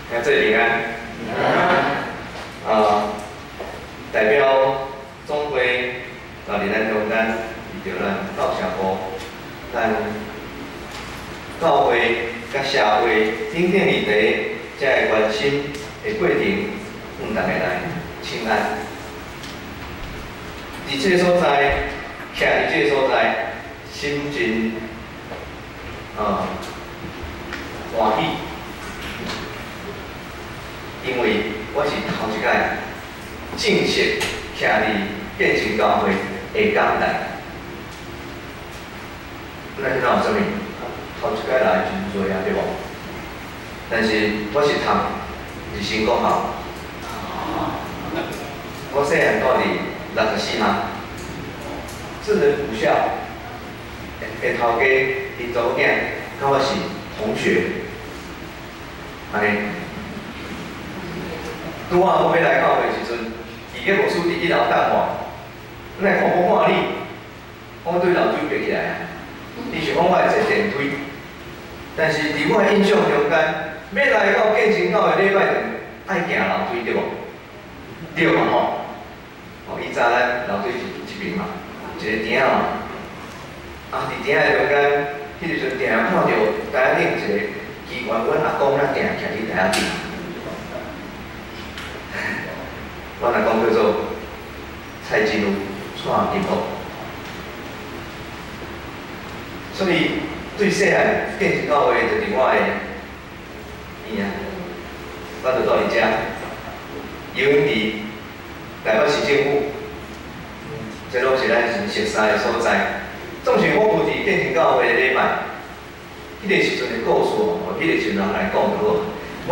兄弟平安。啊，代表總會來佇咱中間，為著咱教社部、咱教會佮社會等等議題，遮个關心的過程，向大家來請安。佇這个所在，徛佇這個所在，心真歡喜，因為我是頭一擺正式徛佇建成教會的講台。咱聽到有啥物？頭一擺來真濟啊，對無？但是我是讀日新國校，我細漢蹛佇64巷，智仁補校的頭家𪜶查某囝，佮我是同學，按呢。拄仔我欲來教會時陣，伊個牧師佇一樓等我，哪會看無看你？我對樓梯爬起來啊！伊想講我會坐電梯，但是佇我的印象中間，欲來到建成教會禮拜堂，愛行樓梯對無？對嘛吼？哦，以前咱樓梯是這邊嘛，一个埕仔嘛。啊，佇埕仔的中間，彼個時陣定定看著台仔頂一個機關，阮阿公咱定徛佇台仔頂。阮阿公叫做蔡金如，蔡金福。所以對細漢建成教會就佇我的耳啊，咱就蹛佇遮，游泳池，台北市政府，這攏是咱真熟似的所在。總是我有佇建成教會的禮拜，彼個時陣的故事哦，彼個時陣來講就好。阮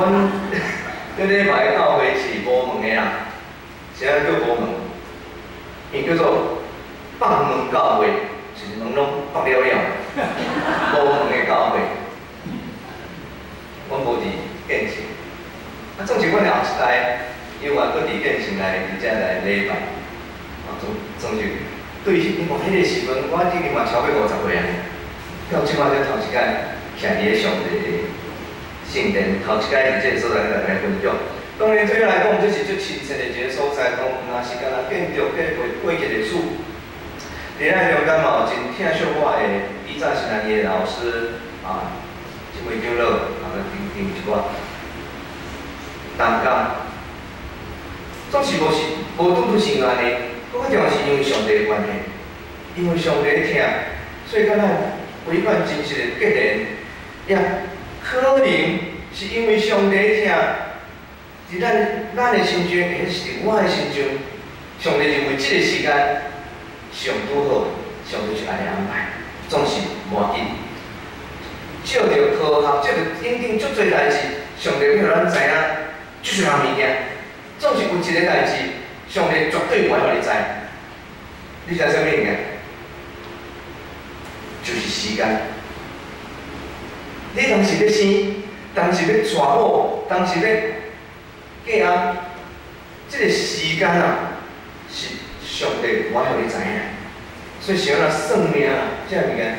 這禮拜的教會是無門的啦，啥叫無門？伊叫做放門教會，是門攏放了了，無門的教會。阮無佇建成，啊，總是阮的後一代，猶原閣佇建成來佇遮來禮拜，啊，總是對，因為彼個時陣，我已經嘛超過50歲啊，到這擺才頭一擺徛佇咧上帝的聖殿，頭一擺佇這個所在佮大家分享。當然對我來講，這是足親切的一個所在，講毋若是干焦建築過去歷史。佇咱中間嘛有真疼惜我的，以前是咱的老師啊，這位長老啊，佮訂訂一寡同工，總是無是無拄拄是按呢，閣較重要是因為上帝的關係，因為上帝的疼，所以佮咱違反真實的結連，也可能是因為上帝的疼，佇咱的心中，或者是佇我的心中，上帝認為這個時間上拄好，上帝是按呢安排，總是無要緊。照著科學，照著等等足濟代誌，上帝欲予咱知影足濟項物件，總是有一個代誌，上帝絕對袂予你知。你知啥物物件？就是時間。你當時欲生，當時欲娶某，當時欲嫁翁，這個時間啊，是上帝袂予你知影。所以像咱算命啊，這個物件，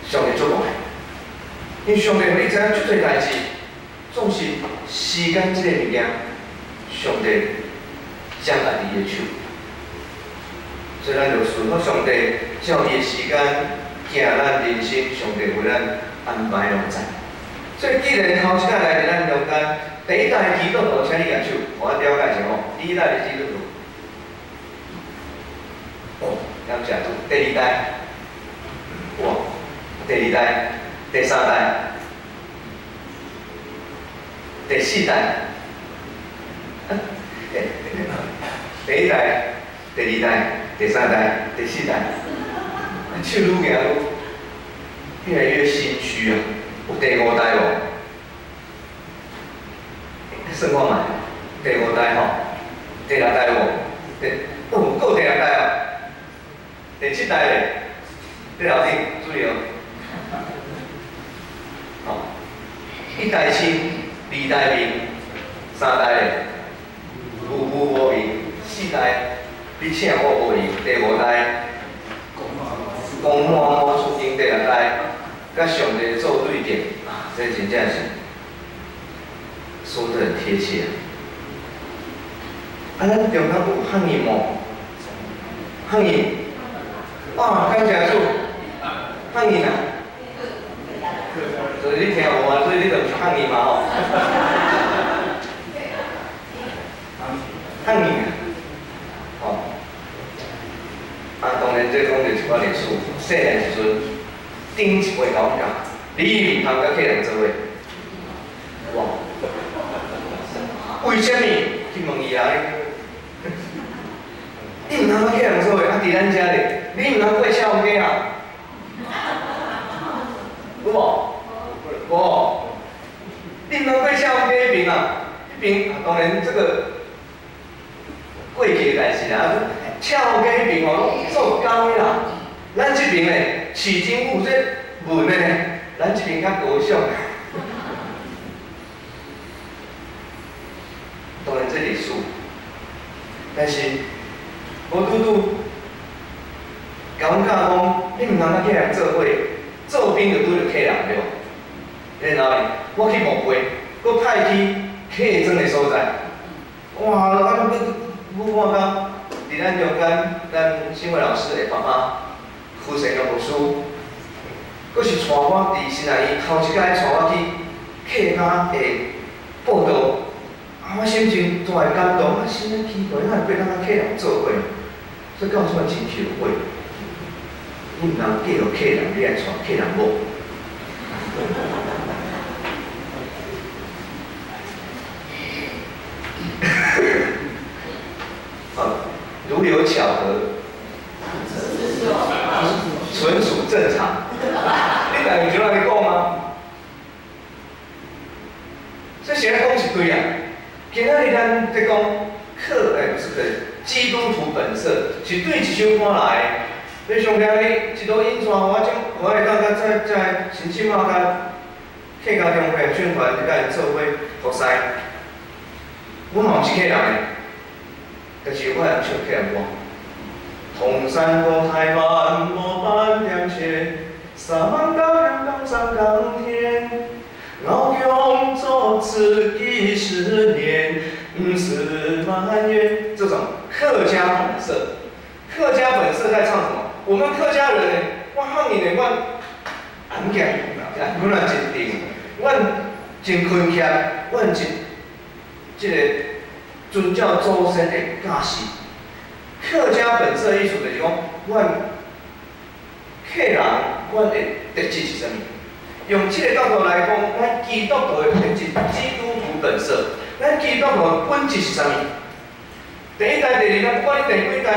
上帝足無愛。因為上帝予你知影足濟代誌，總是時間這個物件，上帝掌握佇伊的手。所以咱就順服上帝，照伊的時間行咱人生，上帝為咱安排攏知。所以既然頭一擺來佇咱中間，第一代基督徒，請你舉手，予阮了解一下吼。第一代的基督徒，哦，感謝主。第二代，哇，第二代，第三代，第四代，第一代、第二代、第三代、第四代，手愈行愈越來越心虛啊！有第五代無？算看覓，第五代吼，第六代無？第哦，閣有第六代哦，第七代咧，佇樓頂注意哦。吼，一代清，二代明，三代咧，有無無明，四代你請我無閒，第五代講滿滿出經，第六代佮上帝做對決，啊，這真正是說得很貼切啊！啊，咱中間有漢語無？漢語，哇，感謝主，漢語啊！所以你聽無啊？所以你就毋是漢語嘛吼？漢語啊，吼！啊，當然這講著一寡歷史，細漢時陣，頂一輩共阮教，你毋通佮客人做伙。哇！為啥物？去問伊啊！你毋通佮客人做伙，啊，佇咱遮咧，你毋通過赤峰街啊？有無？無。你毋通過赤峰街彼邊啊？彼邊啊，當然這個過去的代誌啦。赤峰街彼邊吼，攏做工的啦。咱這邊咧，市政府這文的呢，咱這邊較高尚。當然這歷史，但是無拄拄，共阮教講，你毋通佮客人做伙，做兵就拄著客人對無？然後呢，我去墓碑，閣派去客莊的所在，哇！啊，閣我看到佇咱中間，咱新偉老師的爸爸胡世祥牧師，閣是帶我佇新南醫頭一擺帶我去客家的報道。啊！我心情大會感動，啊，心咧奇怪，哪會變當佮客人做伙？所以到這擺真後悔。你毋通嫁予客人，你愛娶客人某。啊，如有巧合，純屬正常。你台語就按呢講嗎？這是咧講是對啊。今仔日咱在講客，欸，不是客，基督徒本色是對一首歌來的。你上帝，你一路引帶我，這我會當甲在在新進仔佮客家中會宣傳，佮𪜶做伙服侍。阮嘛毋是客人的，但是我會唱客人歌。銅山過台灣無半點錢，三高兩高三江天。老共做自幾十年，毋是埋怨。這種客家本色，客家本色在唱什麼？我們客家人呢，我漢語呢，我安健，阮也真定，阮真勤儉，阮真這個遵照祖先的教示。客家本色意思就是講，阮客人，阮的特質是啥物？用這個角度來講，咱基督徒的特質，基督徒本色，咱基督徒的本質是啥物？第一代、第二代，不管你第幾代，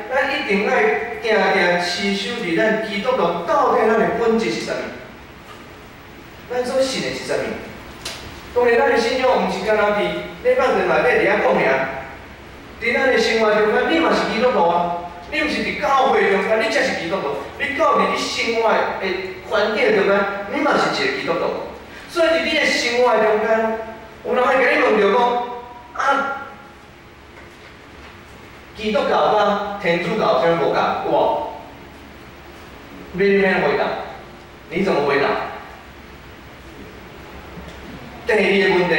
咱一定愛定定持守佇咱基督徒到底咱的本質是啥物？咱所信的是啥物？當然，咱的信仰毋是干焦佇禮拜堂內底佇遐講爾，佇咱的生活中間，你嘛是基督徒啊！你毋是佇教會中間，你才是基督徒。你到佇你生活的環境中間，你嘛是一個基督徒。所以佇你的生活中間，有人會共你問著講：啊，基督教佮天主教有啥物無仝？有無？你欲按怎回答？你怎麼回答？第二個問題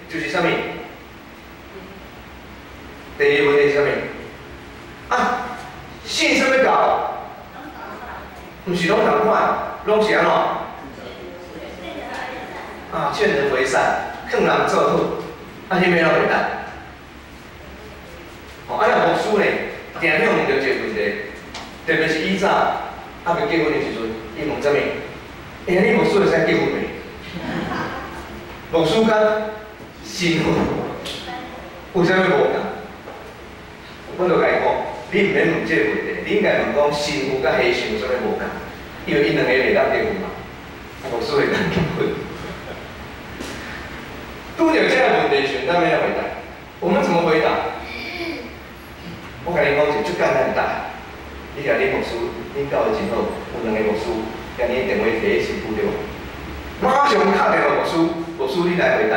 就是啥物？第二個問題是啥物？啊，信啥物教？毋是攏仝款，攏是按怎？啊，勸人為善，勸人做好，啊，你欲按怎回答？哦，啊，若牧師呢，定定問著一個問題，特別是以早猶未結婚的時陣，伊問啥物？欸，你牧師會使結婚袂？牧師佮神父有啥物無仝？我就共伊講，你毋免問這個問題，你應該問講神父佮和尚有啥物無仝？因為𪜶兩个袂當結婚嘛，啊，牧師會當結婚。拄著這個問題時陣，咱欲按怎回答？我們怎麼回答？我共你講一個足簡單的答案。你共恁牧師，恁教會真好，有兩個牧師，今日電話提去身軀對無？馬上敲電話牧師，牧師你來回答。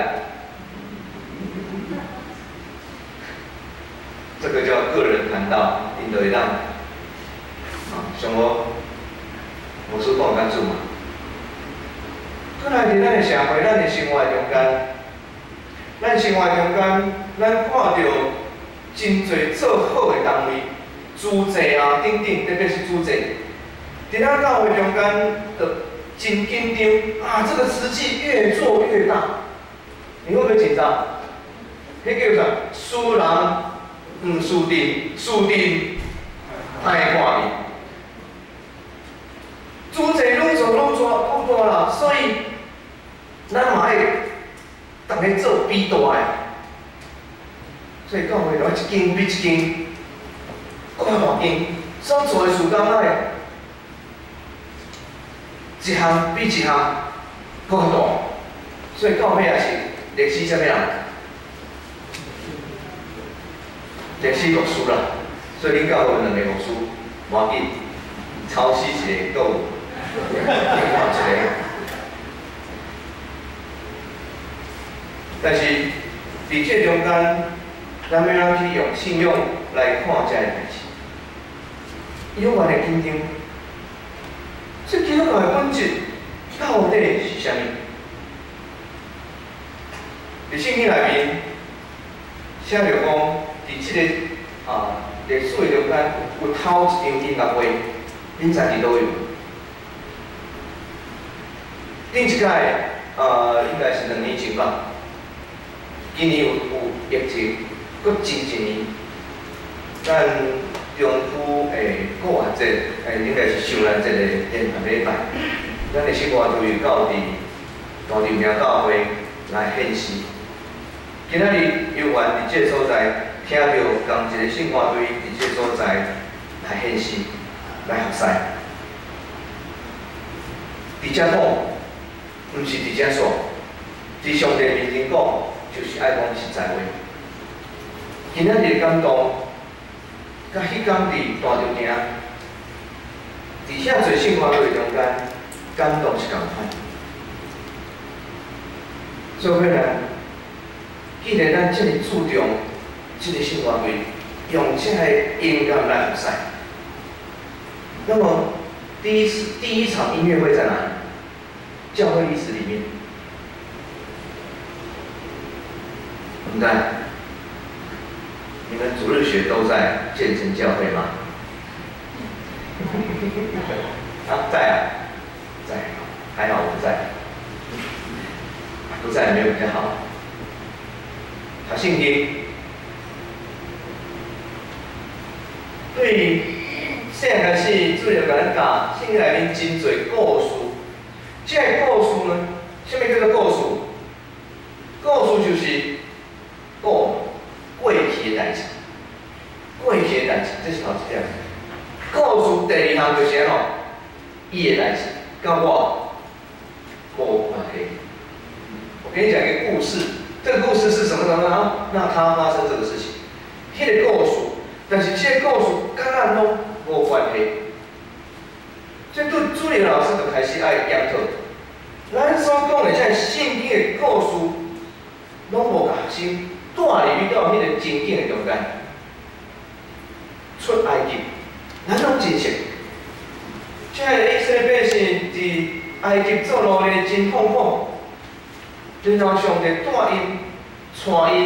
這個叫個人談道，𪜶就會當啊，像我牧師講較準嘛。過來佇咱的社會，咱的生活中間，咱生活中間，咱看著真濟做好的單位、資助啊等等，特別是資助，佇咱教會中間就真緊張啊！這個慈濟越做越大，你會不會緊張？彼叫啥？輸人毋輸陣，輸陣歹看面。資助愈做愈大愈大啦，所以咱嘛愛逐家做比大的，所以教會就愛一間比一間閣較大間，所做的事工愛一項比一項閣較大，所以到尾也是歷史啥物人？歷史牧師啦，所以恁教會有兩個牧師，無要緊，抄死一個，閣有另外一個。但是佇這中間，咱欲按怎去用信仰來看這个代誌？猶原會緊張。這基督教的本質到底是啥物？佇聖經內面寫著講，佇這个歷史的中間有頭一場音樂會，恁知佇佗位無？頂一擺應該是2年前吧。今年有疫情，閣前一年，咱中區的古活節，應該是受難節的連續禮拜，咱的聖歌隊到佇大稻埕教會來獻詩。今仔日猶原佇這个所在聽著仝一个聖歌隊佇這個所在來獻詩、來服侍。佇遮講，毋是佇遮說，佇上帝面前講，就是愛講實在話。今仔日的感動，佮彼工佇大稻埕，佇遐濟聖歌隊中間，感動是仝款。做伙來，既然咱這麼注重這個聖歌隊，用這个音樂來服侍，那麼第一場音樂會在哪裡？教會歷史裡面。毋知，你們主日學都在建成教會嗎？啊，在啊，在，還好我不在，不在沒有比較好。讀聖經，對細漢開始，主任共咱教聖經內面真濟故事。這个故事呢，啥物叫做故事？故事就是過過去的代誌，過去的代誌，這是頭一點。故事第二項就是按怎？伊的代誌，佮我無關係。我給你講一個故事，這個故事是什麼什麼啊？那他發生這個事情，彼個故事，但是這個故事佮咱攏無關係。這對主任老師就開始愛檢討，咱所講的這個聖經的故事，攏無共學生帶入去到彼個情景的中間，出埃及，咱攏真熟。這个以色列百姓佇埃及做奴隸真痛苦，然後上帝帶𪜶、帶𪜶、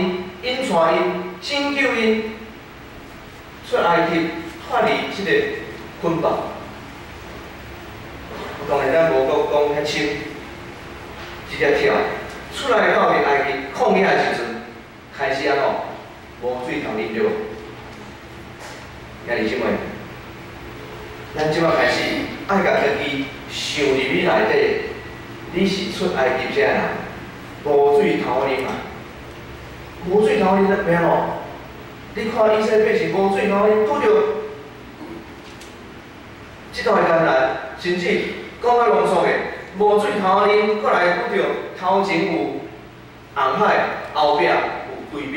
引帶𪜶、拯救𪜶出埃及，脫離這个捆綁。當然咱無閣講遐深，直接跳出來到佇埃及曠野的時陣，開始按怎？無水通啉對無？兄弟姊妹，咱這擺開始愛共家己想入去內底，你是出埃及這个人，無水通啉啊！無水通啉，欲按怎？你看以色列百姓無水通啉，拄著這段的艱難，甚至講較濃縮的，無水通啉，閣來拄著頭前有紅海，後壁有追兵，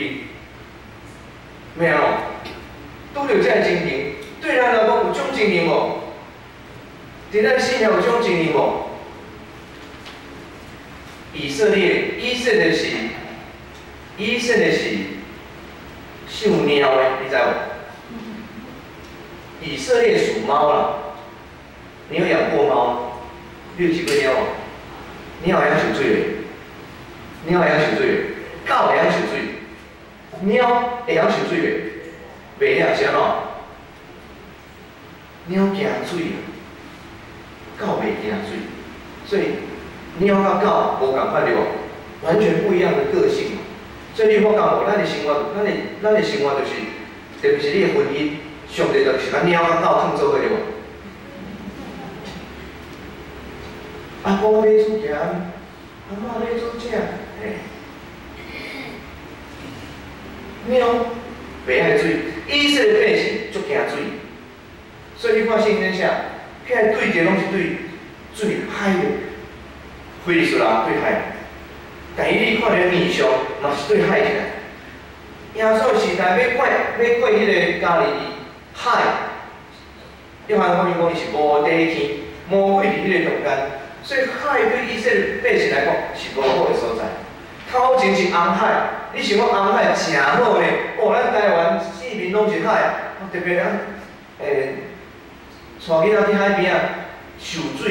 欲按怎？拄著這个情形，對咱來講有這種情形無？佇咱信仰有這種情形無？以色列是屬貓的，你知無？以色列屬貓啦。你有養過貓嗎？你有飼過貓無？貓會曉泅水袂？貓會曉泅水袂？狗會曉受水，貓會曉受水袂？袂曉，是按怎？貓驚水啊，狗袂驚水，所以貓佮狗無仝款對無？完全不一樣的個性。所以你發覺無？咱的生活就是，特別是你的婚姻，上帝就是共貓佮狗囥做伙對無？阿公買煮鹹，阿嬤買煮正，嘿。貓袂愛水，以色列百姓足驚水，所以你看聖經寫，起來對著攏是對水海的，非利士人對海，但伊你看著異象嘛是對海起來。耶穌時代欲過彼个加利利海，約翰福音講伊是無底坑，魔鬼佇彼个中間，所以海對以色列百姓來講是無好的所在。頭前是紅海，你想講紅海誠好呢？哦，咱台灣四面攏是海，特別啊，帶囡仔去海邊仔受水。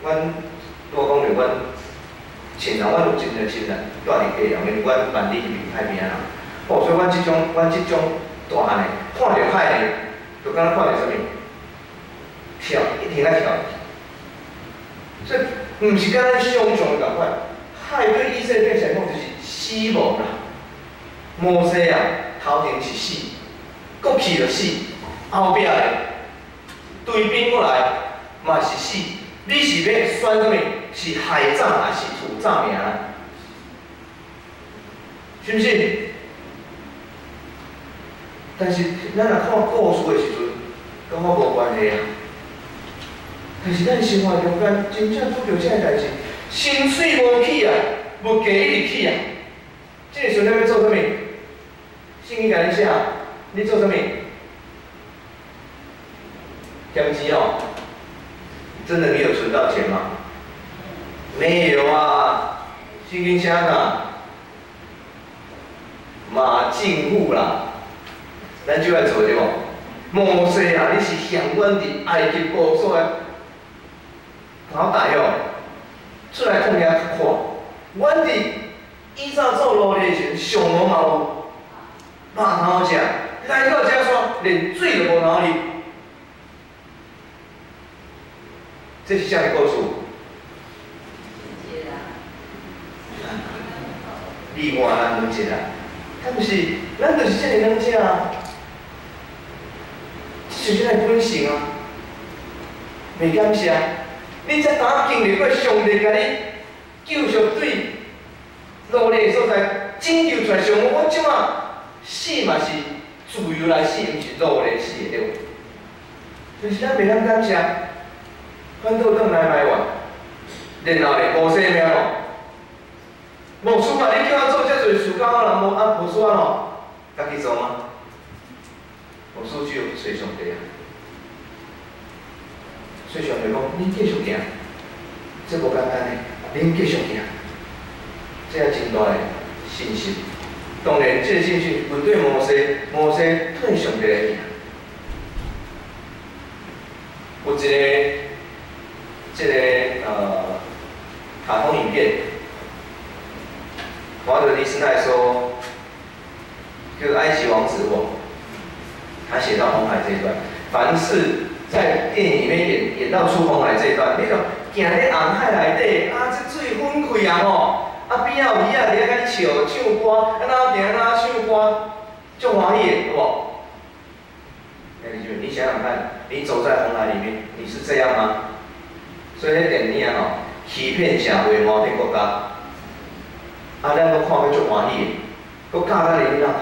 阮拄仔講著阮親人，阮有真濟親人住佇基隆，因為阮萬里彼邊海邊仔人。哦，所以阮這種大漢的，看著海呢，就敢若看著啥物，跳，一定愛跳。所以，毋是敢咱想像的仝款。海對以色列百姓來講就是死亡啦。摩西啊，頭前是死，過去就死，後壁咧追兵過來嘛是死。你是欲選啥物？是海葬還是土葬爾？是毋是？但是咱若看故事的時陣，感覺無關係啊。但是咱生活中間真正拄著這个代誌，薪水無起啊，物價一直起啊。這个時陣你欲做啥物？聖經共你寫，你做啥物？嫌錢哦？真的你有存到錢嗎？沒有啊，聖經寫哪？馬進戶啦，咱就愛做對無？摩西啊，你是嫌阮佇埃及無所在頭大哦，出來曠野較闊。阮佇以早做奴隸的時陣，上無嘛有肉通好食，來到遮煞連水都無通啉。這是啥物故事？你我咱兩隻啊，敢毋是？咱就是這个兩隻啊，這就是咱的本性啊。袂感謝，你才拄經歷過上帝共你救贖對奴隸的所在拯救出來，想講我這馬死嘛是自由來死，毋是奴隸死的對無？就是咱袂當感謝，反倒轉來埋怨，然後咧，摩西欲按怎？牧師嘛，你叫我做遮濟事，敢我人無啊？牧師按怎？家己做嗎？牧師只有揣上帝啊！所以上帝講，恁繼續行，這無簡單的，恁繼續行，這也真大的信心。當然，這個信心面對摩西，摩西對上帝來行。有一個，這個卡通影片，華德迪斯奈說，就是埃及王子哦，他寫到紅海這一段，凡是在電影裡面演到出紅海這一段，你就行佇紅海內底，啊，這水分開啊吼，啊邊仔有魚仔佇遐共你笑唱歌，啊哪行哪唱歌，足歡喜的，對無？你想想看，你走在紅海裡面，你是這樣嗎？所以彼電影吼，欺騙社會，瞞騙國家，啊，咱閣看閣足歡喜的，閣教咱的囡仔看。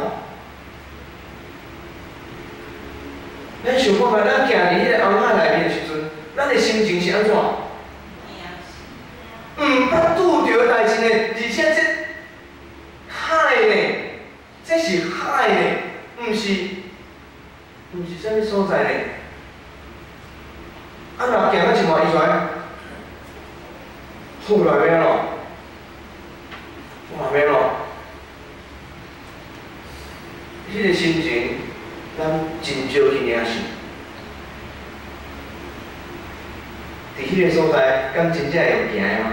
咱想看覓，咱行佇彼个紅海內面的時陣，咱的心情是按怎？毋捌拄著代誌呢，而且這海呢，這是海呢，毋是啥物所在呢？啊，若行到一半，伊就愛好來欲按怎？嘛欲按怎？彼个心情，咱真少去領受。佇彼个所在，敢真正會用行的嗎？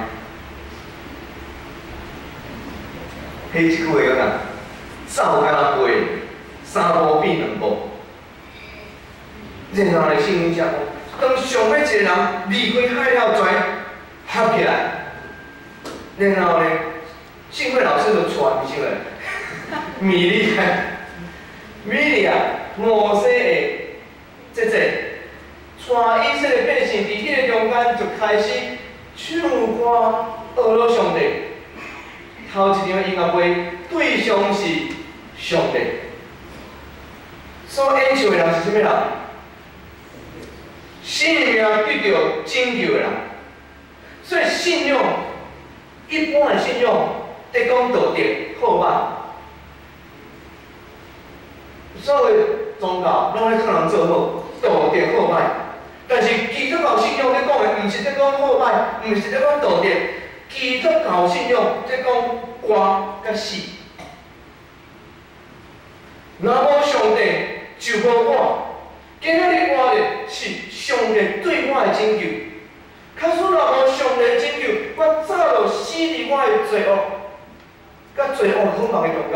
彼一句話講啥？走敢若飛，三步變兩步。然後呢，聖經寫講，當上尾一個人離開海了，全合起來，然後呢，幸會老師就傳上來，米利亞，米利亞，摩西的姐姐，帶以色列百姓佇彼个中間就開始唱歌，學了上帝。頭一場音樂會對象是上帝，所演唱的人是啥物人？生命得著拯救的人。所以信仰，一般的信仰，咧講道德好歹，所有宗教攏咧勸人做好，道德好歹。但是基督教信仰咧講的，毋是咧講好歹，毋是咧講道德。基督教信仰咧講活佮死。若無上帝，就無我。今仔日活的是上帝對我的拯救。假使若無上帝的拯救，我早就死佇我的罪惡，佮罪惡狠惡的中間。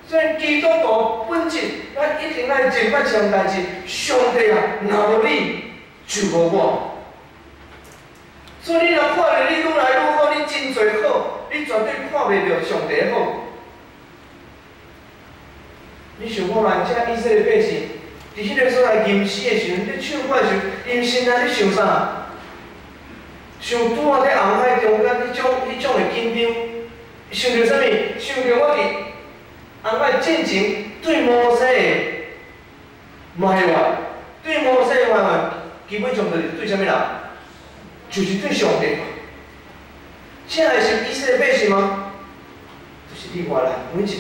所以基督徒本質，咱一定愛認捌這項代誌。上帝啊，若無你，就無我。所以你若看著你愈來愈好，你真濟好，你絕對看袂著上帝好。你想看覓？這以色列百姓佇彼个所在吟詩的時陣，咧唱歌的時陣，𪜶心內咧想啥？想拄仔佇紅海中間彼種的緊張，想著啥物？想著我佇紅海進前對摩西的埋怨，對摩西的埋怨，基本上就是對啥物人？就是對上帝。這個是以色列百姓嗎？就是你我啦，每一個。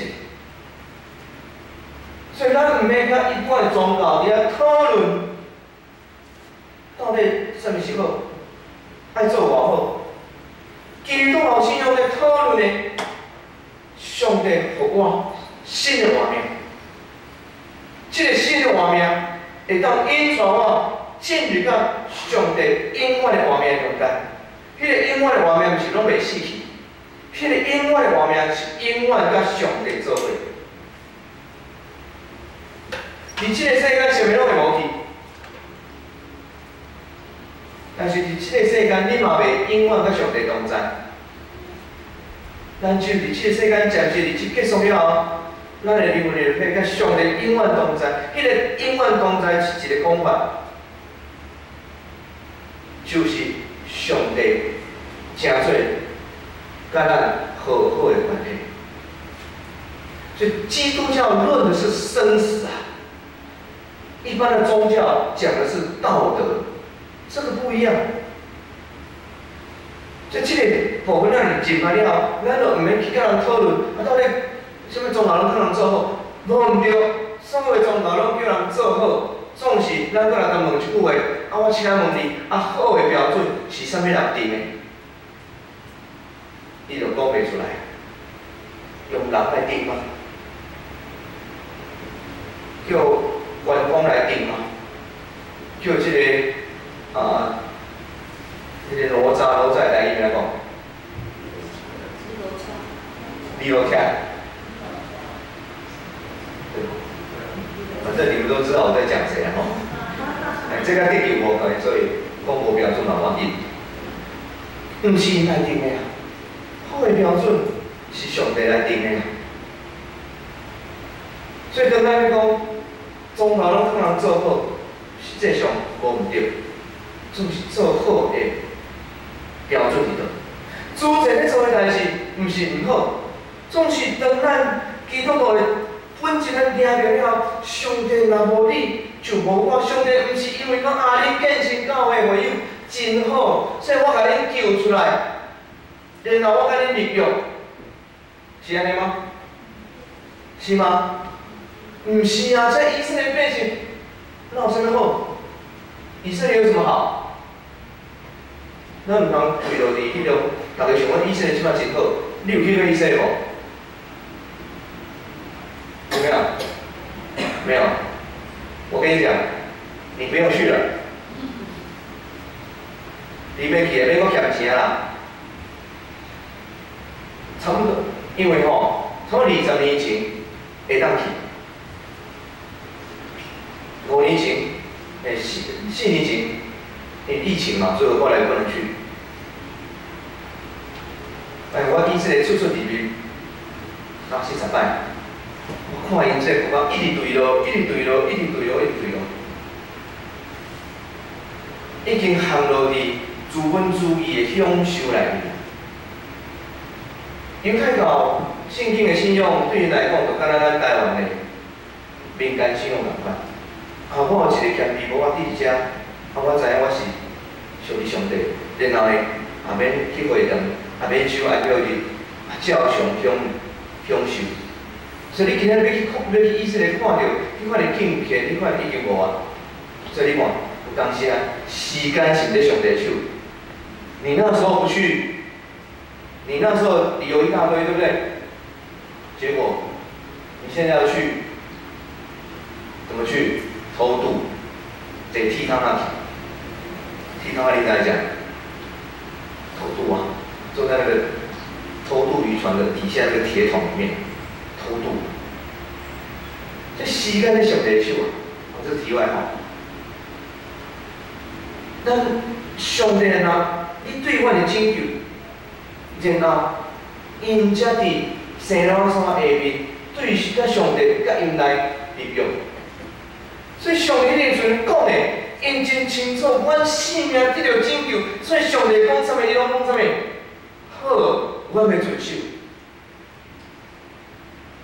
所以咱毋免佮一般的宗教佇遐討論，到底啥物是好，愛做偌好。基督教信仰咧討論的，上帝予我新的活命，這個新的活命會當引帶我進入到上帝永遠的活命中間。彼個永遠的活命毋是攏袂死去，彼個永遠的活命是永遠佮上帝做伙。佇這個世間，啥物攏會無去，但是佇這個世間，你嘛袂永遠佮上帝同在。咱只有佇這個世間暫時日子結束了後，咱的靈魂會佮上帝永遠同在。彼個永遠同在是一個講法，就是上帝成做佮咱和好的關係。所以基督教論的是生死啊。一般的宗教講的是道德，這個不一樣。所以這個部分咱認明了後，咱就毋免去佮人討論啊，到底啥物宗教攏勸人做好，無毋對，所有的宗教攏叫人做好，總是咱閣來共問一句話，啊，我請問你，啊，好的標準是啥物人定的？伊就講袂出來，用人來定嗎？叫官方來定嗎？叫這個啊，這個哪吒，哪吒台語按怎講？李羅恰。對，反正你們都知道我在講誰吼。哎，這个得救無關，所以講無標準嘛無要緊。毋是𪜶來定的啊，好的標準是上帝來定的啊。所以當咱咧講宗教攏勸人做好，實際上無毋對，總是做好的標準佇佗。主前咧做的代誌，毋是毋好，總是當咱基督徒的本質咱領著了後，上帝若無你，就無我。上帝毋是因為講啊，恁建成教會會友真好，所以我共恁救出來，然後我共恁立約，是按呢嗎？是嗎？毋是啊，這以色列百姓哪有啥物好？以色列有什麼好？咱毋通規落佇彼種，逐家想講以色列這擺真好，你有去過以色列無？有沒有？沒有。我跟你講，你不用去了。你欲去，免閣欠錢啦。差不多，因為吼，差不多20年前會當去，5年前，四年前，因疫情嘛，所以我後來不能去。哎，我以色列出出入入，啊，40擺，我看𪜶這個國家一直墜落，一直墜落，一直墜落，一直墜落，已經陷落佇資本主義的享受內面。猶太教聖經的信仰對𪜶來講，就敢若咱台灣的民間信仰仝款。啊，我有一個謙卑，無我佇遮，啊，我知影我是屬於上帝，然後呢，也免去會堂，也免守安息日，啊，照常享受。所以你今仔日欲去看，欲去以色列看著，彼款的敬虔，彼款已經無啊。所以你看，有當時啊，時間是佇上帝手。你那時候不去，你那時候理由一大堆，對不對？結果你現在要去，怎麼去？偷渡，坐鐵桶仔去，鐵桶仔你知影？偷渡啊，坐在那個偷渡漁船的底下那個鐵桶裡面偷渡。這時間佇上帝手啊！這是題外話。但上帝啊，你對阮的拯救，然後𪜶才佇西奈山下面對佮上帝佮𪜶來立約。所以上帝彼個時陣講的，𪜶真清楚，阮性命得著拯救，所以上帝講啥物，伊攏講啥物。好，阮欲遵守。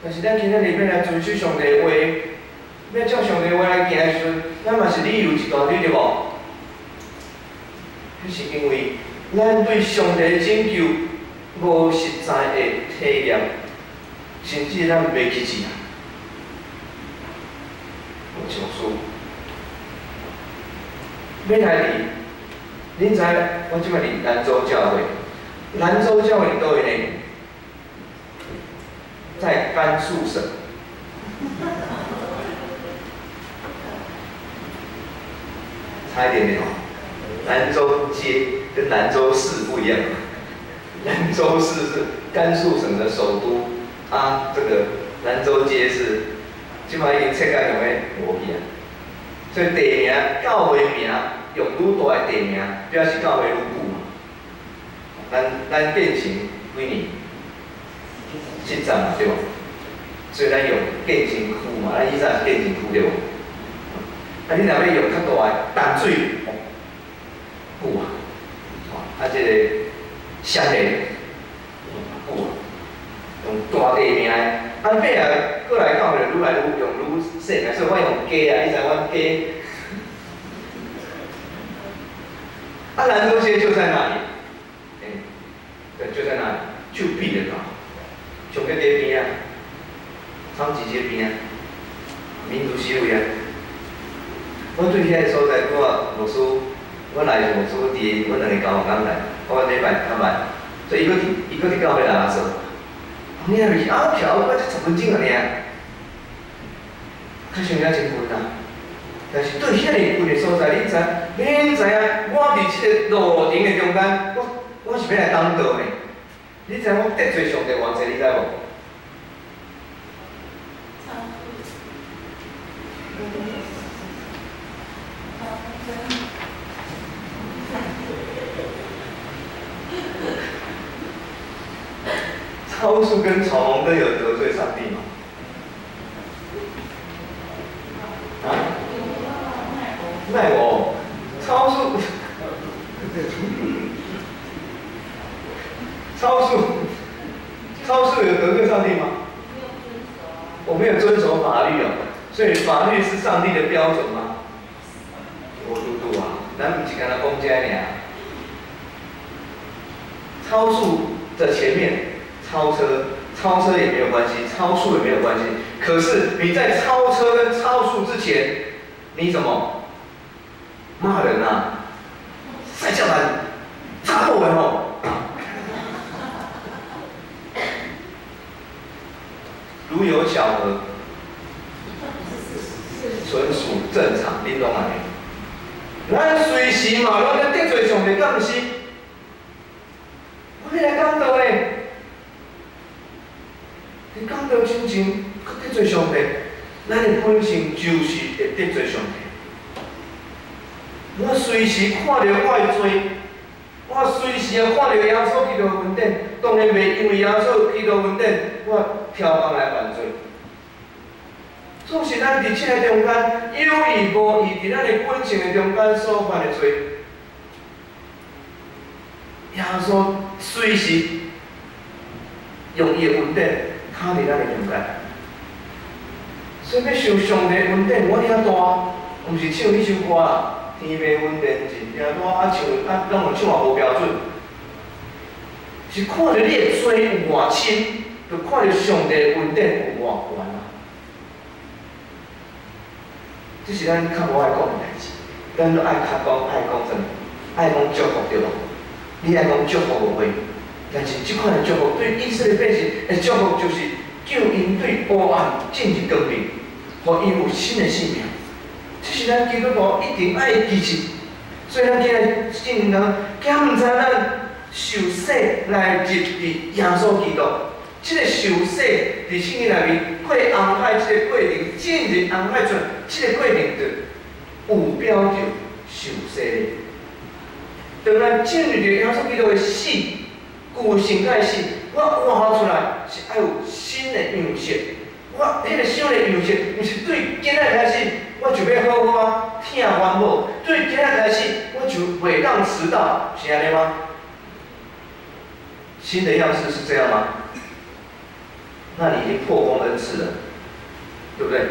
但是咱今仔日欲來遵守上帝的話，欲照上帝的話來行的時陣，咱嘛是理由一大堆，對無？彼是因為咱對上帝的拯救無實在的體驗，甚至咱袂記住啊。我想說，欲來佇，恁知我這擺佇蘭州教會，蘭州教會佇佗位呢？在甘肅省。差一點點哦。蘭州街跟蘭州市不一樣，蘭州市是甘肅省的首都，啊，這個蘭州街是。這擺已經切甲用咧無去啊，所以地名、教會名用愈大的地名，表示教會愈久嘛。咱建成幾年？70嘛，對無？所以咱用建成區嘛，咱以前是建成區對無？啊，你若欲用較大的淡水，久啊，啊，這個雙連，久啊，用大地名的。啊，尾仔過來教會就愈來愈用愈細名，所以我用街啊，你知阮街。啊，蘭州街就在那裡，欸，對，就在那裡，就壁的搞，松德街邊啊，昌吉街邊啊，民族西路啊。我對遐個所在，我牧師，我來是牧師，我佇阮兩个交往來，我禮拜較慢，所以伊閣佇伊閣佇教會來說。你若袂去啊？徛我才10分鐘爾，較像遐真近啊。但是對遐爾近的所在，你知？你知影？我佇這個路程的中間，我是欲來當道呢。你知影我得罪上帝偌濟？你知無？超速跟闖紅燈有得罪上帝嗎？啊？賣我超速，超速，超速有得罪上帝嗎？我沒有遵守法律哦，所以法律是上帝的標準嗎？我拄拄啊，咱毋是干焦講這爾。超速的前面。超車，超車也沒有關係，超速也沒有關係。可是你在超車跟超速之前，你怎麼罵人啊？賽下來，砸我們哦！如有巧合，純屬正常，你懂嗎？咱隨時嘛，攏咧得罪上帝，敢毋是？我欲來講道呢。性情閣得罪上帝，咱的本性就是會得罪上帝。我隨時看著我的罪，我隨時啊看著耶穌基督的恩典，當然袂因為耶穌基督恩典，我超工來犯罪。總是咱佇這个中間有意無意，佇咱的本性的中間所犯的罪，耶穌隨時用伊的恩典囥佇咱的中間。所以欲受上帝恩典有遐爾大，毋是唱彼首歌啦，天父恩典真正大，啊唱啊，攏有唱也無標準。是看著你的罪有偌深，就看著上帝的恩典有偌懸啊！這是咱較無愛講的代誌，咱攏愛較講愛講啥物？愛講祝福對無？你愛講祝福無會，但是這款的祝福對以色列百姓的祝福，就是救𪜶對黑暗進入光明，予𪜶有新的生命。這是咱基督徒一定愛記得。所以咱今日進人，敢毋知咱受洗來入佇耶穌基督？這个受洗佇聖經內面過紅海這个過程，進入紅海出來，這个過程就有表著受洗。當咱進入耶穌基督的死，舊性甲死，我活出來是愛有新的樣式。我彼个新的樣式，毋是對今仔開始我就欲好好啊疼阮某，對今仔開始我就袂當遲到，是按呢嗎？新的樣式是這樣嗎？那你已經破功 N 次了，對不對？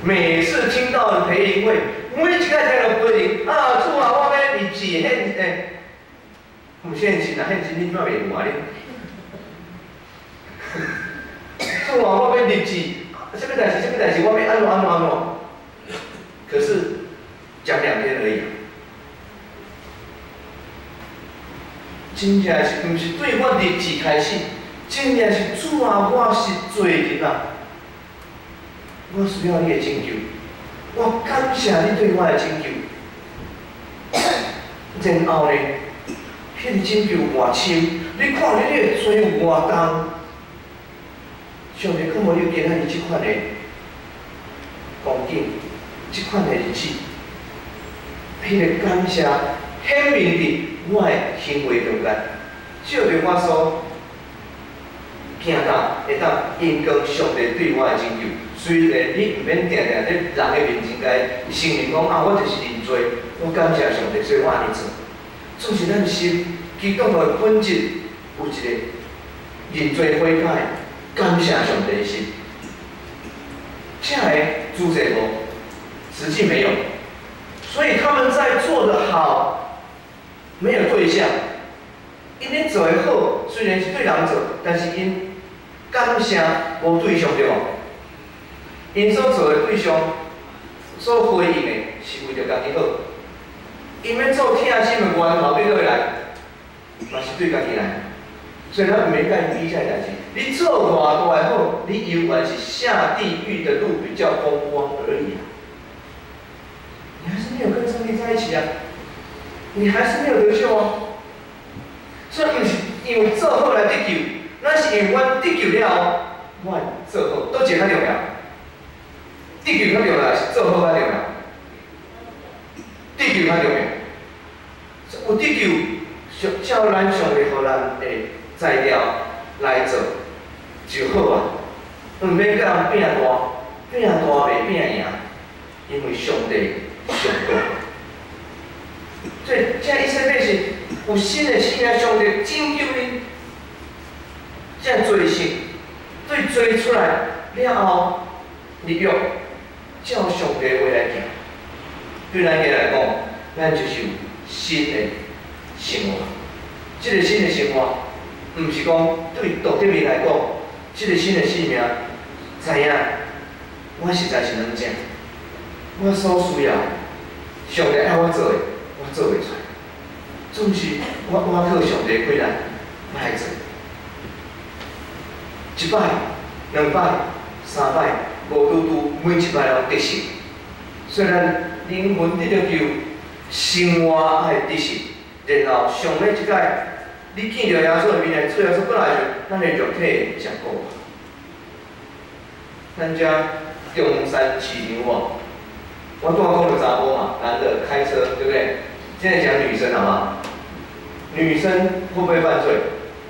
每次聽到培靈會，每一擺聽到培靈，啊，主啊，我欲立志獻欸，毋是獻身啊，獻身你怎袂有啊你？主啊，我欲立志，啥物代誌？啥物代誌？我欲按怎按怎按怎？可是講2天而已，真正是毋是對我立志開始？真正是主啊！我是罪人啊！我需要你的拯救，我感謝你對我的拯救。然後呢，彼个拯救偌深，你看你的罪有偌重，上帝敢無你今仔日這款的光景，這款的日子，彼个感謝顯明佇我的行為中間，照著我所行到會當榮光上帝對我的拯救。雖然你毋免定定佇人的面前共伊承認講啊，我就是認罪，我感謝上帝，所以我按呢做。總是咱心基督徒的本質有一個認罪悔改、感謝上帝的心。這个主宰無，實際沒有，所以他們在做的好，沒有對象。𪜶咧做的好，雖然是對人做，但是𪜶感謝無對象對無？𪜶所做的對象，所回應的是為著家己好。𪜶欲做疼心的源頭對佗位來？嘛是對家己來。所以咱毋免共𪜶比這个代誌。你做偌大的好，你猶原是下地獄的路比較風光而已啊！你還是沒有跟上帝在一起啊！你還是沒有得救啊！所以毋是因為做好來得救，咱是因為阮得救了後，我會做好，佗一个較重要？得救較重要，還是做好較重要？得救較重要。有得救，照咱上帝予咱的材料來做就好啊，毋免佮人拚大，拚大袂拚贏，因為上帝上大。所以，這以色列百姓有新的生命，上帝拯救𪜶，這罪性對罪出來了後，立約照上帝話來行。對咱家來講，咱就是有新的生活。這个新的生活，毋是講對道德面來講，這个新的生命，知影我實在是軟正，我所需要，上帝愛我做的，我做袂出來。總是我靠上帝氣力來做。一擺、兩擺、三擺，無拄拄，每一擺攏得勝。雖然靈魂得著救，生活愛得勝，然後上尾一擺，你見著耶穌的面來，主耶穌過來時，咱的肉體會堅固。咱遮中山市場有無？我拄仔講著查某嘛，男的開車，對不對？現在講女生好嗎？女生會不會犯罪？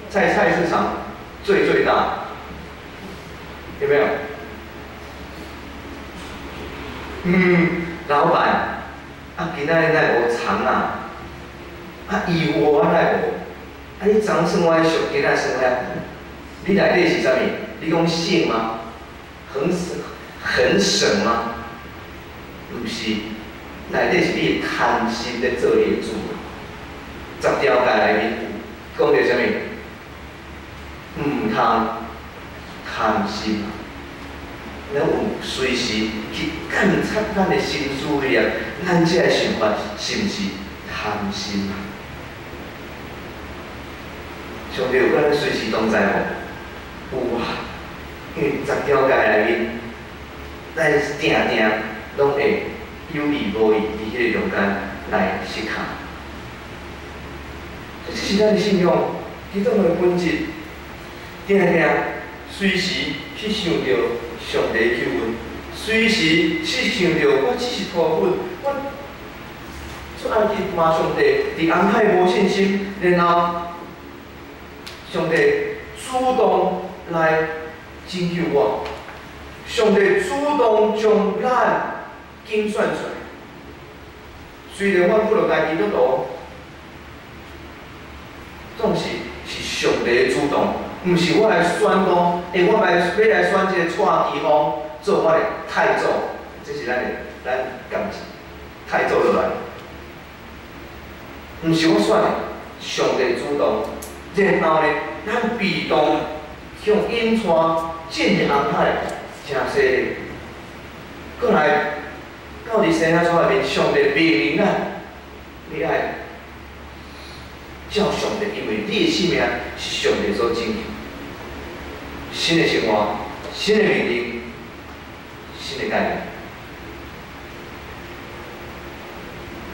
在菜市場罪最大，有沒有？老闆，啊，今仔日哪會無蔥啊？啊，油我哪會無？啊，你昨算我俗，今仔算遐貴，你內底是啥物？你講省嗎？很省，很省嗎？毋是，內底是你的貪心咧做你的主。十條誡內面講著啥物？毋通貪心。咱有隨時去監察咱的心思意念，咱這个想法是毋是貪心啊？上帝有佮咱隨時同在無？有啊，因為十條誡內面，咱定定攏會有意無意佇彼个中間來失控。這是咱的信仰，基督的本質，定定隨時去想著上帝救恩，隨時去想著我只是塗粉，我出愛去罵上帝，佇紅海無信心，然後上帝主動來拯救我，上帝主動將咱揀選出來。雖然我拄著家基督徒，總是是上帝的主動，毋是我來選講，欸，我來欲來選這個蔡奇峰做我的太祖，這是咱的咱感情太祖落來，毋是我選的，上帝主動，然後呢，咱被動向引帶進入紅海，誠犀利。閣來到佇生死書內面，上帝命令咱，你愛照上帝，因為你的性命是上帝所拯救。新的生活，新的命令，新的概念。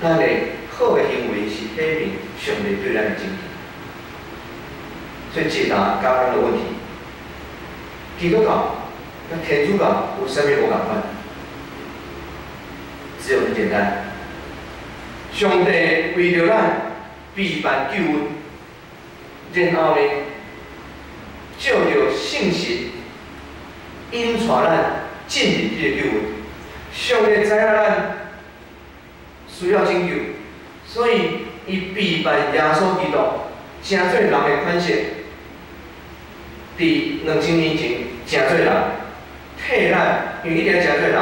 咱的好的行為是顯明上帝對咱的拯救。所以解答剛剛的問題，基督教佮天主教有啥物無仝款？只有很簡單，上帝為著咱備辦救恩，然後呢，借著聖神引帶咱進入這個救恩。上帝知影咱需要拯救，所以伊備辦耶穌基督，成做人的款式，佇2000年前成做人，替咱，因為一定成做人，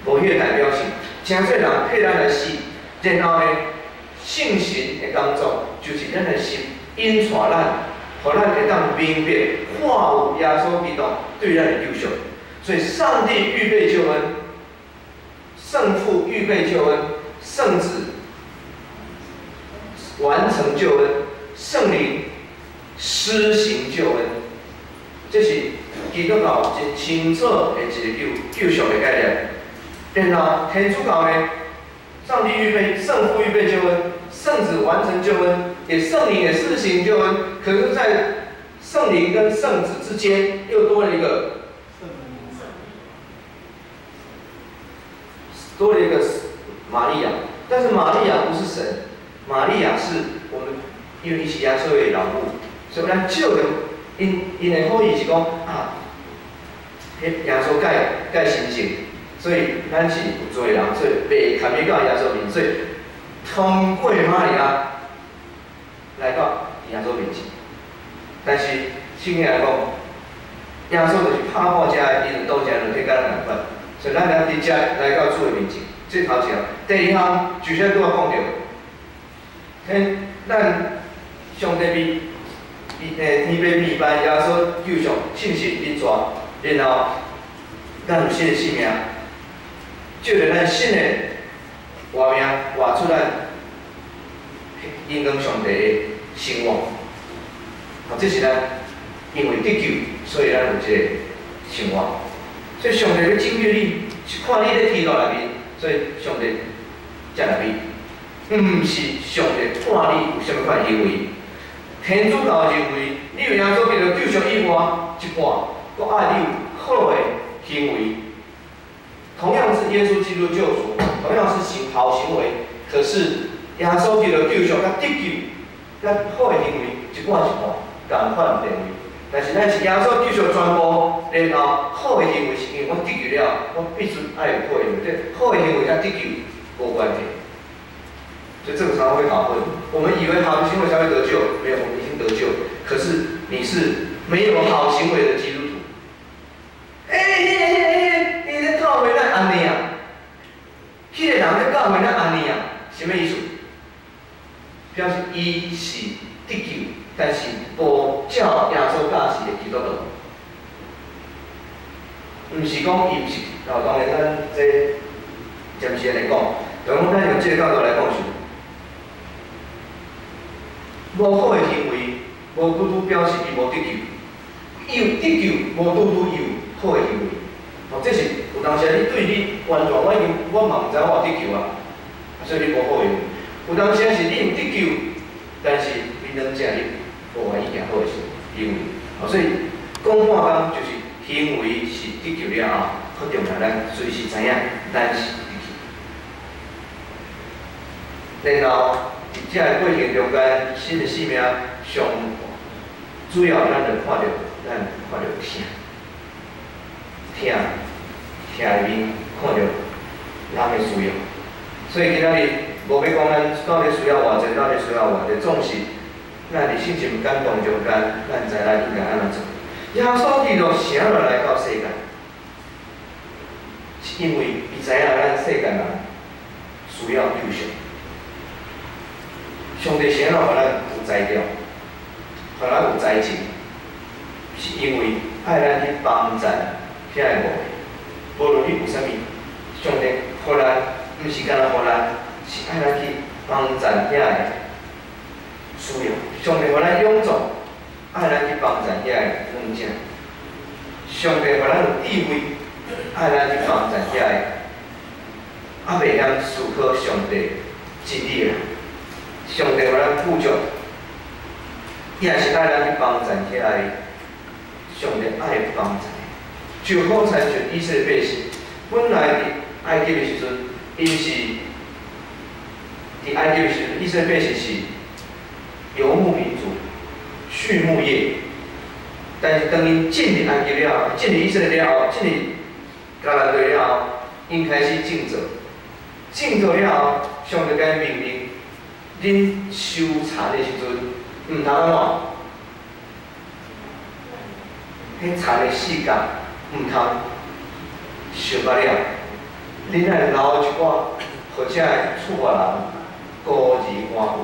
無彼個代表性，成做人替咱來死，然後呢，聖神的工作就是咱的心引帶咱，予咱會當明白看有耶穌基督對咱的救贖。所以，上帝預備救恩，聖父預備救恩，聖子完成救恩，聖靈施行救恩。這是基督教真清楚的一個救贖的概念。然後天主教呢，上帝預備，聖父預備救恩，聖子完成救恩，也聖靈也施行救恩。可是，在聖靈跟聖子之間又多了一個，多了一個瑪利亞。但是瑪利亞不是神，瑪利亞是我們因為伊是耶穌的老母，所以咱照著𪜶𪜶的好意是講啊，彼耶穌蓋神聖。所以咱是有罪人，所以袂堪欲到耶穌面，所以通過瑪利亞來到耶穌面前。但是聖經來講，耶穌就是拍破遮，伊就倒遮兩體佮咱仝款，所以咱通直接來到主的面前。這頭一項，第二項就是拄仔講著，天咱上帝為天父備辦耶穌救贖，聖神引帶，然後咱有新的生命。借著咱新的活命，活出咱榮光上帝的生活。啊，這是咱因為得救，所以咱有這個生活。所以上帝欲拯救你，是看你佇天國內面，所以上帝才來你，毋是上帝看你有啥物款行為。天主教認為，你有耶穌基督救贖以外，一半閣愛你有好的行為。同樣是耶穌基督救贖，同樣是行好行為，可是耶穌基督救贖佮得救，佮好的行為一半一半，仝款地位。但是咱是耶穌救贖全部，然後好的行為是因為我得救了，我必須愛有好的行為。這好的行為佮得救無關係。所以這個常常會搞混。我們以為好的行為才會得救，沒有，我們已經得救。可是你是沒有好行為的基督徒。欸，彼個，彼個，彼個教會咱按呢啊？彼個人咧教會咱按呢啊？啥物意思？表示伊是得救，但是無照耶穌教示的基督徒。毋是講伊毋是，哦，當然咱這暫時來講，但講咱用這個角度來講是，無好的行為，無拄拄表示伊無得救。伊有得救，無拄拄伊有好的行為。哦，這是有當時你對你完全，我已經我嘛毋知我有得救啊，所以你無好的行為。有當時是你有得救，但是你兩者你無願意行好的行為。哦，所以講半工就是行為是得救了後，較重要，咱隨時知影咱是得救。然後佇這个過程中間，新的生命上主要，咱就看著，咱看著疼，疼，疼裡面看著人的需要。所以今仔日無欲講咱到底需要偌濟，到底需要偌濟，總是咱佇性情感動中間，咱知咱應該按怎做。耶穌基督啥物來到世間？是因為伊知影咱世間人需要救贖。上帝啥物予咱有才調，予咱有才情，是因為愛咱去幫贊遐个無的。無論你有啥物，上帝予咱，毋是干焦予咱，是愛咱去幫贊遐個需要。上帝予咱勇壯，愛咱去幫贊遐个軟者。上帝予咱有智慧，愛咱去幫贊遐個猶未曉思考上帝真理的人。上帝予咱富足，伊也是愛咱去幫贊遐個上帝愛幫贊的。就好親像以色列百姓，本來佇埃及的時陣，𪜶是佇埃及的時陣，以色列百姓是游牧民族、畜牧業。但是當𪜶進入埃及了後，進入以色列了後，進入迦南地了後，𪜶開始種作，種作了後，上帝共𪜶命令，恁收田的時陣，毋通按怎？彼田的四角毋通收甲了，恁愛留一寡，予這个厝外人孤兒寡婦。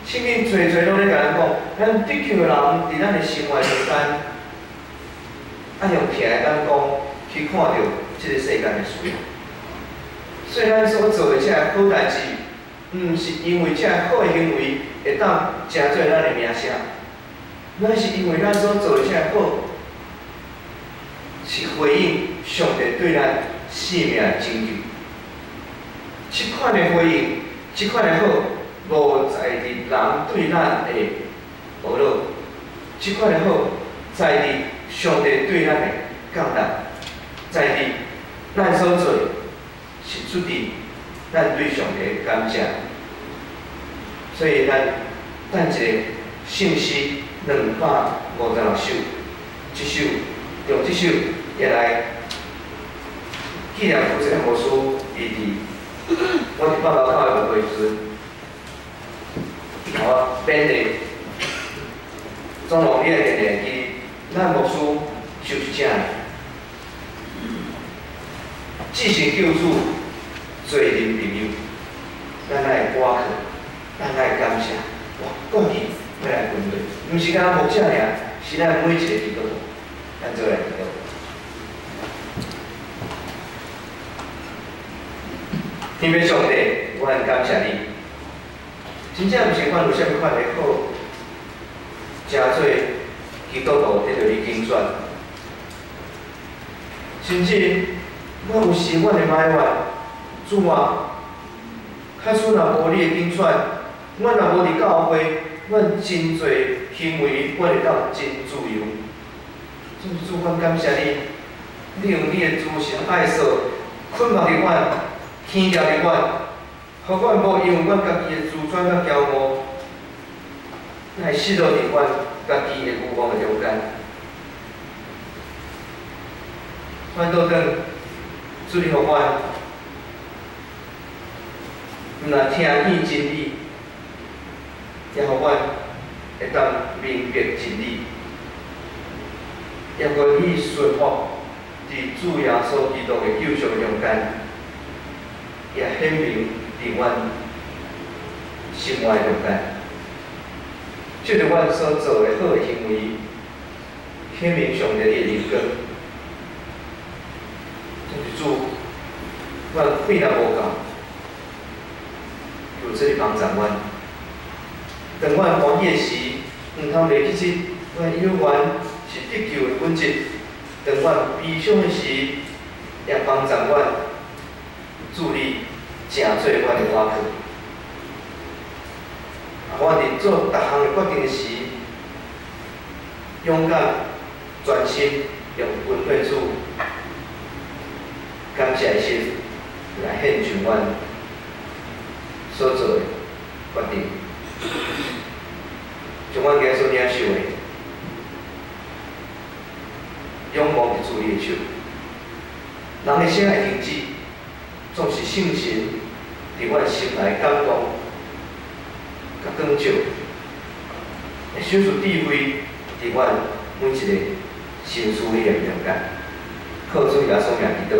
聖經濟濟攏咧共咱講，咱得救的人佇咱的生活中間，愛用疼的眼光去看著這个世間的需要。所以咱所做的這个好代誌，毋是因為這个好的行為會當成做咱的名聲，乃是因為咱所做的這个好，是回應上帝對咱生命的拯救。這款的回應，這款的好，無在佇人對咱的呵咾，這款的好，在佇上帝對咱的降臨，在佇咱所做的是出自咱對上帝的感謝。所以咱等一下聖詩256首，這首用這首也來紀念福澤牧師，伊佇我佇北樓口的牧會時陣，伊共我勉勵，總統你愛定定記，咱牧師就是這樣，至聖救主做恁朋友，咱愛倚靠，咱愛感謝，我願意欲來跟隨，毋是干焦牧者爾，是咱每一個基督徒，咱做來祈禱。天父上帝，我很感謝你，真正毋是看有啥物款的好，成做基督徒得著你揀選。甚至我有時我會埋怨，主啊，假使若無你的揀選，阮若無佇教會，阮真濟行為，阮會當真自由。主主，阮感謝你，你用你的慈慈愛手捆縛著阮，牽牢著阮，予阮無因為阮家己的自尊佮驕傲，來失落佇阮家己的欲望的中間。反倒轉，主你予阮，毋但聽見真理，也予阮會當明白真理，也閣以順服佇主耶穌基督的救贖中間，也顯明佇阮生活中間，藉著阮所做的好的行為，顯明上帝的榮光。就是主，阮氣力無夠，求主你幫助阮。當阮歡喜的時，毋通袂記得阮有緣是得救的本質；當阮悲傷的時，也幫助阮主你成做阮的倚靠。啊，阮佇做逐項的決定時，勇敢專心用恩惠主感謝的心來獻上阮所做的決定，將阮今所領受的，仰望佇主你的手。人的心會停止，總是聖神佇阮心內感動、佮光照，會賞賜智慧佇阮每一個心思意念中間。靠主耶穌名祈禱。